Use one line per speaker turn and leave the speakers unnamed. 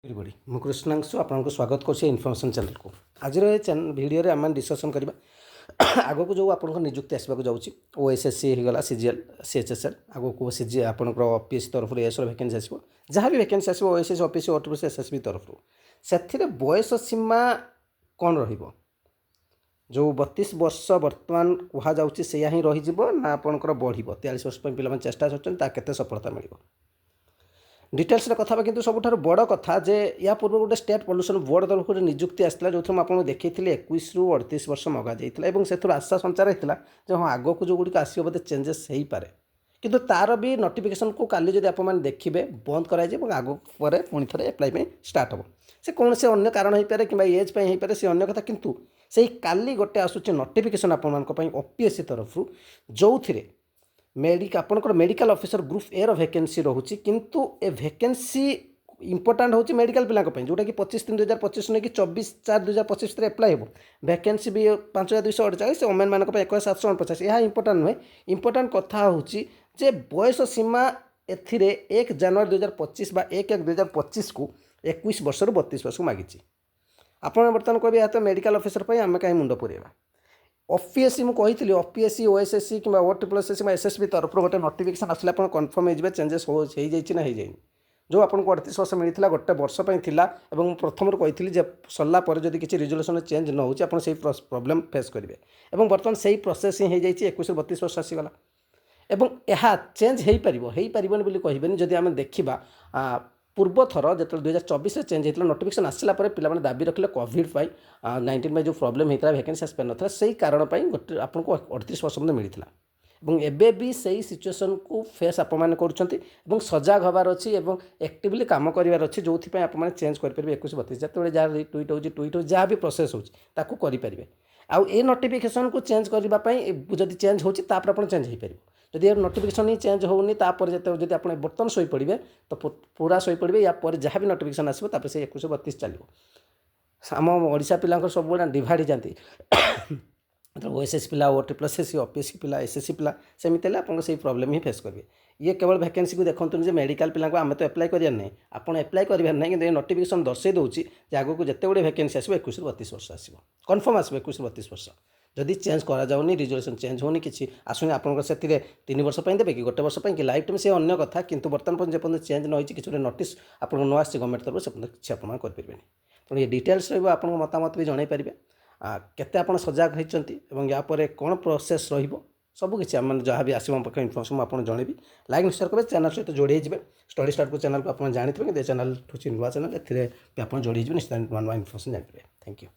ଏଭରିବଡ଼ି, ମୁଁ କୃଷ୍ଣାଂଶୁ ଆପଣଙ୍କୁ ସ୍ୱାଗତ କରୁଛି ଇନଫର୍ମେସନ୍ ଚ୍ୟାନେଲକୁ। ଆଜିର ଏ ଭିଡ଼ିଓରେ ଆମେ ଡିସ୍କସନ୍ କରିବା ଆଗକୁ ଯେଉଁ ଆପଣଙ୍କ ନିଯୁକ୍ତି ଆସିବାକୁ ଯାଉଛି, ଓଏସ୍ଏସ୍ସି ହେଇଗଲା, ସିଜିଏଲ୍, ସିଏଚ୍ଏସ୍ଏଲ୍, ଆଗକୁ ସିଜି ଆପଣଙ୍କର ଓପିଏସ୍ସି ତରଫରୁ ଏଏସ୍ଓର ଭ୍ୟାକେନ୍ସି ଆସିବ। ଯାହା ବି ଭ୍ୟାକେନ୍ସି ଆସିବ ଓଏସ୍ଏସ୍, ଓପିଏସ୍ସି, ଓଟିପିଏସ୍ସି, ଏସ୍ଏସ୍ବି ତରଫରୁ, ସେଥିରେ ବୟସ ସୀମା କ'ଣ ରହିବ? ଯେଉଁ 32 ବର୍ଷ ବର୍ତ୍ତମାନ କୁହାଯାଉଛି, ସେଇଆ ହିଁ ରହିଯିବ ନା ଆପଣଙ୍କର ବଢ଼ିବ? 43 ବର୍ଷ ପାଇଁ ପିଲାମାନେ ଚେଷ୍ଟା କରୁଛନ୍ତି, ତା କେତେ ସଫଳତା ମିଳିବ, ଡିଟେଲ୍ସରେ କଥା ହେବା। କିନ୍ତୁ ସବୁଠାରୁ ବଡ଼ କଥା ଯେ ୟା ପୂର୍ବରୁ ଗୋଟେ ଷ୍ଟେଟ୍ ପଲ୍ୟୁସନ୍ ବୋର୍ଡ଼ ତରଫରୁ ଗୋଟେ ନିଯୁକ୍ତି ଆସିଥିଲା, ଯେଉଁଥିରେ ମୁଁ ଆପଣଙ୍କୁ ଦେଖେଇଥିଲି 21ରୁ 38 ବର୍ଷ ମଗାଯାଇଥିଲା ଏବଂ ସେଥିରୁ ଆଶା ସଞ୍ଚାର ହେଇଥିଲା ଯେ ହଁ, ଆଗକୁ ଯେଉଁଗୁଡ଼ିକ ଆସିବ ବୋଧେ ଚେଞ୍ଜେସ୍ ହେଇପାରେ। କିନ୍ତୁ ତା'ର ବି ନୋଟିଫିକେସନ୍କୁ କାଲି ଯଦି ଆପଣମାନେ ଦେଖିବେ, ବନ୍ଦ କରାଯାଇଛି ଏବଂ ଆଗକୁ ପରେ ପୁଣି ଥରେ ଆପ୍ଲାଏ ପାଇଁ ଷ୍ଟାର୍ଟ ହେବ। ସେ କୌଣସି ଅନ୍ୟ କାରଣ ହେଇପାରେ କିମ୍ବା ଏଜ୍ ପାଇଁ ହେଇପାରେ, ସେ ଅନ୍ୟ କଥା। କିନ୍ତୁ ସେଇ କାଲି ଗୋଟେ ଆସୁଛି ନୋଟିଫିକେସନ୍ ଆପଣମାନଙ୍କ ପାଇଁ ଓପିଏସ୍ସି ତରଫରୁ, ଯେଉଁଥିରେ ଆପଣଙ୍କର ମେଡ଼ିକାଲ ଅଫିସର ଗ୍ରୁପ୍ ଏର ଭ୍ୟାକେନ୍ସି ରହୁଛି। କିନ୍ତୁ ଏ ଭ୍ୟାକେନ୍ସି ଇମ୍ପୋର୍ଟାଣ୍ଟ ହେଉଛି ମେଡ଼ିକାଲ ପିଲାଙ୍କ ପାଇଁ, ଯେଉଁଟାକି 25/3/2025 ନେଇକି 24/4/2025 ଭିତରେ ଆପ୍ଲାଏ ହେବ। ଭ୍ୟାକେନ୍ସି ବି 5248, ଓମେନ୍ ମାନଙ୍କ ପାଇଁ 1749। ଏହା ଇମ୍ପୋର୍ଟାଣ୍ଟ ନୁହେଁ। ଇମ୍ପୋର୍ଟାଣ୍ଟ କଥା ହେଉଛି ଯେ ବୟସ ସୀମା ଏଥିରେ 1 ଜାନୁଆରୀ 2025 ବା 1/1/2025କୁ 21 ବର୍ଷରୁ 32 ବର୍ଷକୁ ମାଗିଛି। ଆପଣ ବର୍ତ୍ତମାନ କହିବେ, ଏହା ତ ମେଡ଼ିକାଲ ଅଫିସର ପାଇଁ, ଆମେ କାହିଁ ମୁଣ୍ଡ ପୁରେଇବା? ଓପିଏସ୍ସି, ମୁଁ କହିଥିଲି, ଓପିଏସ୍ସି, ଓଏସ୍ଏସ୍ସି କିମ୍ବା ଓ ଟ୍ରିପଲ୍ ଏସ୍ କିମ୍ବା ଏସ୍ଏସ୍ବି ତରଫରୁ ଗୋଟେ ନୋଟିଫିକେସନ୍ ଆସିଲେ ଆପଣ କନଫର୍ମ ହେଇଯିବେ ଚେଞ୍ଜେସ୍ ହେଇଯାଇଛି ନା ହେଇଯାଇନି। ଯେଉଁ ଆପଣଙ୍କୁ 38 ବର୍ଷ ମିଳିଥିଲା, ଗୋଟେ ବର୍ଷ ପାଇଁ ଥିଲା ଏବଂ ମୁଁ ପ୍ରଥମରୁ କହିଥିଲି ଯେ ସରିଲା ପରେ ଯଦି କିଛି ରିଜଲ୍ୟୁସନ୍ ଚେଞ୍ଜ ନ ହେଉଛି, ଆପଣ ସେଇ ପ୍ରୋବ୍ଲେମ୍ ଫେସ୍ କରିବେ ଏବଂ ବର୍ତ୍ତମାନ ସେଇ ପ୍ରୋସେସ୍ ହିଁ ହେଇଯାଇଛି। 21ରୁ 32 ବର୍ଷ ଆସିଗଲା ଏବଂ ଏହା ଚେଞ୍ଜ ହେଇପାରିବ, ହେଇପାରିବନି ବୋଲି କହିବେନି। ଯଦି ଆମେ ଦେଖିବା, ପୂର୍ବ ଥର ଯେତେବେଳେ 2024ରେ ଚେଞ୍ଜ ହେଇଥିଲା, ନୋଟିଫିକେସନ୍ ଆସିଲା ପରେ ପିଲାମାନେ ଦାବି ରଖିଲେ କୋଭିଡ଼ ପାଇଁ, 19 ପାଇଁ ଯେଉଁ ପ୍ରୋବ୍ଲେମ୍ ହେଇଥିଲା, ଭ୍ୟାକେନ୍ସି ଆସିପାରିନଥିଲା, ସେଇ କାରଣ ପାଇଁ ଗୋଟେ ଆପଣଙ୍କୁ 38 ବର୍ଷ ମଧ୍ୟ ମିଳିଥିଲା। ଏବଂ ଏବେ ବି ସେଇ ସିଚୁଏସନ୍କୁ ଫେସ୍ ଆପଣମାନେ କରୁଛନ୍ତି ଏବଂ ସଜାଗ ହେବାର ଅଛି ଏବଂ ଆକ୍ଟିଭଲି କାମ କରିବାର ଅଛି, ଯେଉଁଥିପାଇଁ ଆପଣମାନେ ଚେଞ୍ଜ କରିପାରିବେ 21 32। ଯେତେବେଳେ ଯାହା ଟ୍ୱିଟ୍ ହେଉଛି, ଟ୍ୱିଟ୍ ହେଉଛି, ଯାହା ବି ପ୍ରୋସେସ୍ ହେଉଛି, ତାକୁ କରିପାରିବେ। ଆଉ ଏ ନୋଟିଫିକେସନ୍କୁ ଚେଞ୍ଜ କରିବା ପାଇଁ ଯଦି ଚେଞ୍ଜ ହେଉଛି, ତାପରେ ଆପଣ ଚେଞ୍ଜ ହେଇପାରିବ। ଯଦି ଏ ନୋଟିଫିକେସନ୍ ହିଁ ଚେଞ୍ଜ ହେଉନି, ତାପରେ ଯେତେବେଳେ ଯଦି ଆପଣ ବର୍ତ୍ତମାନ ଶୋଇପଡ଼ିବେ ତ ପୁରା ଶୋଇପଡ଼ିବେ। ୟା ପରେ ଯାହା ବି ନୋଟିଫିକେସନ୍ ଆସିବ, ତାପରେ ସେଇ 21 32 ଚାଲିବ। ଆମ ଓଡ଼ିଶା ପିଲାଙ୍କର ସବୁବେଳେ ଡିଭାଇଡ଼ ହେଇଯାନ୍ତି, ଓଏସ୍ଏସ୍ ପିଲା, ଓ ଟ୍ରିପଲ୍ ଏସ୍ ସି, ଓପିଏସ୍ସି ପିଲା, ଏସ୍ଏସ୍ସି ପିଲା। ସେମିତି ହେଲେ ଆପଣଙ୍କ ସେଇ ପ୍ରୋବ୍ଲେମ୍ ହିଁ ଫେସ୍ କରିବେ। ଇଏ କେବଳ ଭ୍ୟାକେନ୍ସିକୁ ଦେଖନ୍ତୁନି ଯେ ମେଡ଼ିକାଲ ପିଲାଙ୍କୁ ଆମେ ତ ଆପ୍ଲାଏ କରିବାର ନାହିଁ। ଆପଣ ଆପ୍ଲାଏ କରିବାର ନାହିଁ, କିନ୍ତୁ ଏ ନୋଟିଫିକେସନ୍ ଦର୍ଶାଇ ଦେଉଛି ଯେ ଆଗକୁ ଯେତେ ଗୁଡ଼ିଏ ଭ୍ୟାକେନ୍ସି ଆସିବ, 21ରୁ 32 ବର୍ଷ ଆସିବ, କନଫର୍ମ ଆସିବ 21ରୁ 32 ବର୍ଷ, ଯଦି ଚେଞ୍ଜ କରାଯାଉନି, ରିଜଲ୍ୟୁସନ୍ ଚେଞ୍ଜ ହେଉନି, କିଛି ଆସୁନି। ଆପଣଙ୍କର ସେଥିରେ 3 ବର୍ଷ ପାଇଁ ଦେବେ କି ଗୋଟେ ବର୍ଷ ପାଇଁ କି ଲାଇଫ୍ ଟାଇମ୍, ସେ ଅନ୍ୟ କଥା। କିନ୍ତୁ ବର୍ତ୍ତମାନ ପର୍ଯ୍ୟନ୍ତ ଯେପର୍ଯ୍ୟନ୍ତ ଚେଞ୍ଜ ନ ହେଇଛି, କିଛି ଗୋଟେ ନୋଟିସ୍ ଆପଣଙ୍କୁ ନ ଆସିଛି ଗଭର୍ଣ୍ଣମେଣ୍ଟ ତରଫରୁ, ସେ ପର୍ଯ୍ୟନ୍ତ କିଛି ଆପଣ କରିପାରିବେନି। ତେଣୁ ଏ ଡିଟେଲ୍ସ ରହିବ। ଆପଣଙ୍କ ମତାମତ ବି ଜଣାଇ ପାରିବେ, କେତେ ଆପଣ ସଜାଗ ହେଇଛନ୍ତି ଏବଂ ୟା ପରେ କ'ଣ ପ୍ରୋସେସ୍ ରହିବ, ସବୁକିଛି। ଆମେ ଯାହା ବି ଆସିବ ଆମ ପାଖରେ ଇନଫର୍ମେସନ୍, ମୁଁ ଆପଣଙ୍କୁ ଜଣେଇବି। ଲାଇକ୍, ସେୟାର କରିବେ, ଚ୍ୟାନେଲ୍ ସହିତ ଯୋଡ଼ି ହେଇଯିବେ। ଷ୍ଟଡ଼ି ଷ୍ଟାର୍ଟକୁ ଚ୍ୟାନେଲ୍କୁ ଆପଣ ଜାଣିଥିବେ, କିନ୍ତୁ ଏ ଚ୍ୟାନେଲ୍ ହେଉଛି ନୂଆ ଚ୍ୟାନେଲ୍, ଏଥିରେ ବି ଆପଣ ଯୋଡ଼ି ହେଇଯିବେ, ନିଶ୍ଚିତ ନୂଆ ନୂଆ ଇନଫର୍ମେସନ୍ ଜାଣିପାରିବେ। Thank you.